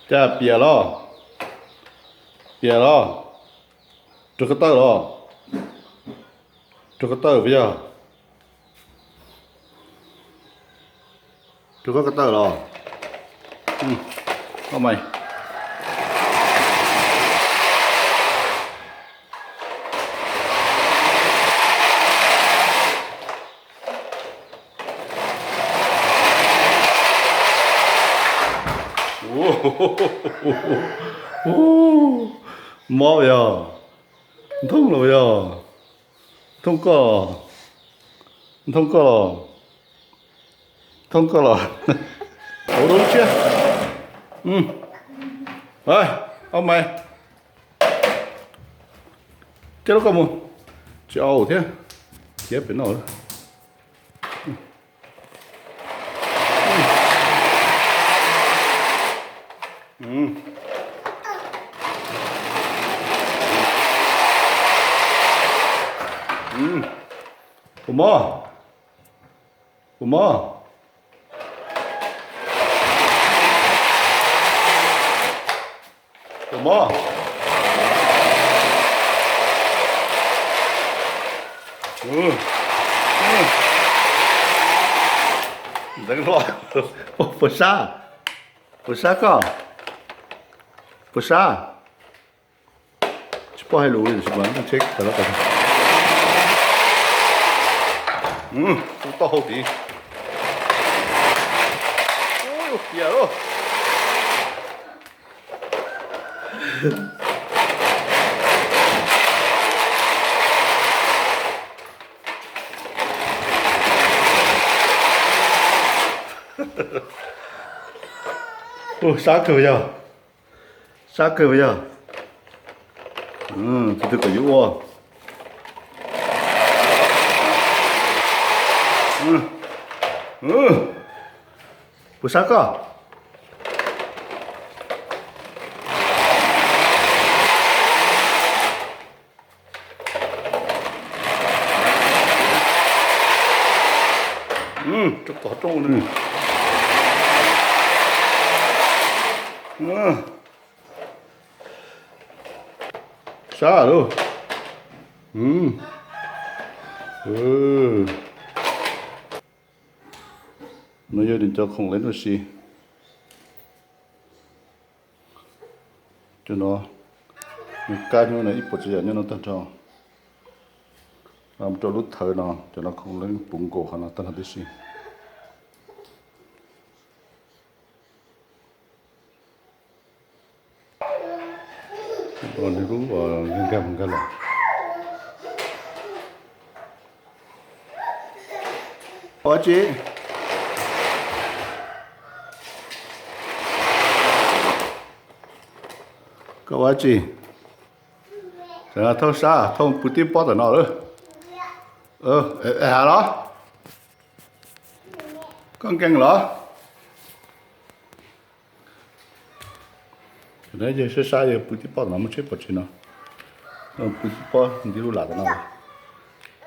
Cas piam los? Piam los? Rau koj tawm los? Rau koj tawm puas yog? Rau koj tawm los? Au mas. Mob yog, nthooj los yog, nthooj koj, nthooj koj los, nthooj koj los. Hauv rau lub tsiab. Au mas, coj lub koj mus. Tsis au thiab, khiav pem no. Puas mob? Puas mob? Puas mob? Ntxeev hlo. Puas sab? Puas sab koj? Puas sab? Tsis paub hais lus li, tsis paub tsheb tawm los tau. Tub toj hauj tid. Ua ciav lawm. Ua sab kawg yog. Sab kawg puas yog? Tus twg kom yuav ua? Puas sab koj? Rau qhov rooj. Sab lawm. No yog nws cov khoom leb nuj si. Cov no, nws kab nyob no ib puas tsav yam nyob no tag nrho. Mus rau lub thawv no, cov no khoom leb puv nkaus qhov no tag nrho tib si. Ua nws lub nkag mus nkag los. Ua tsi? Koj ua tsi? Thauj sab, thauj pw tib pob tom no lawm. Hav los? Koj nkees los? Yog sab sab yog pw tib pob tom no, muaj tsheb pov tseg no. Pw tib pob nti lub lam tom no.